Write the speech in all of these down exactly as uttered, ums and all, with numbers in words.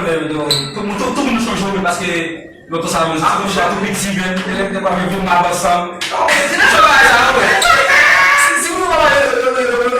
konnen, yo, tout moun, tout, tout moun chonje w, men paske, yo, tout sa, yo, tout moun, tout piti, men, yo, yo, yo, yo, yo, ansanm. Si, si moun pa pale, yo, yo, yo, yo,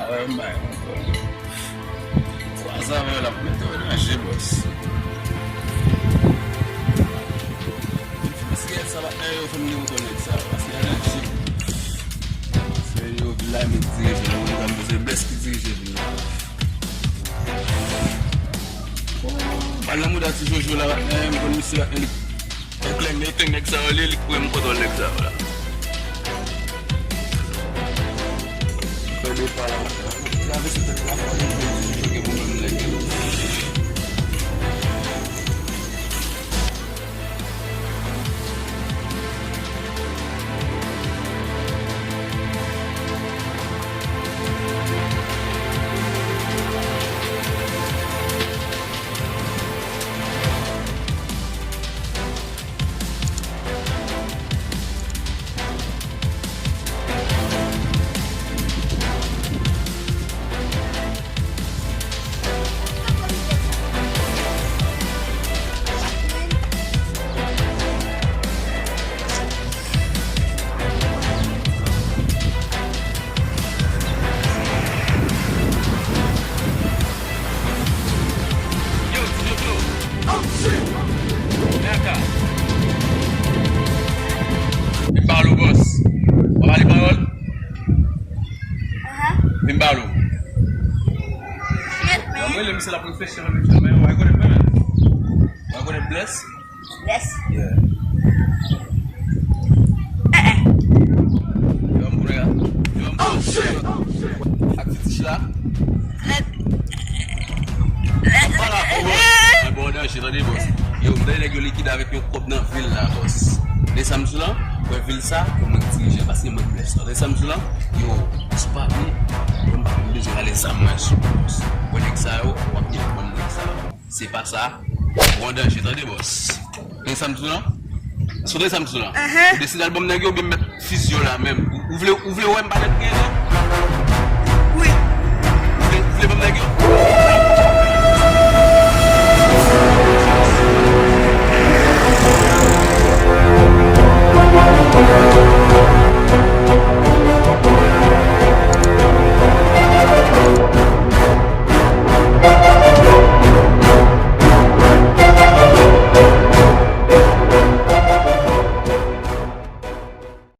wè, m bay yon kòl. Kwa sa vè l ap mete w nan je, bòs. Paske sa va, eh, yo fè m dewote nèg sa, paske y a nan je. Se yo vin la, men dirije, yo vin la, men se Bless ki dirije vin la. Pal nan mouda ti Jojo la, eh, m konn misye, eh, li Eklè, men eklè nèg sa yo, li, li kwè m kontwòl nèg sa yo la. Fè de pa la. Travèse tèt la, fò li fè di ke pou menm nèg yo. Yo, ti Jojo. Vin aka. Vin pale w, bòs. W ap pale pawòl? Aha. Vin pale w. Shit, man. Mwen, lè misye la pou reflechi anpil, men w rekonèt mwen menm. W rekonèt Bless? Yes. Yeah. Eh, eh. Yo, m konnen a. Yo, m konnen. Ak Titich la. Let, let, let, let. Mwen ba w danje, tande, bòs. Yo, m tande nèg yo likide avèk yon kòb nan vil la, bòs. Tande sa m di w la? Mwen vil sa, yo mwen dirije, paske mwen Bless. Tande sa m di w la? Yo, se pa vre. Mwen pa bezwen ale zam mwen sou, bòs. Mwen nèg sa yo, w ap gen pran nèg sa yo. Se pa sa. Ou an danje, tande, bòs. Tande sa m di w lan? Tande sa m di w lan? Aham. Ou deside al ban m nèg yo, oubyen m mèt fiziye w la menm? Ou, ou vle, ou vle wè m pa mèt kriye non?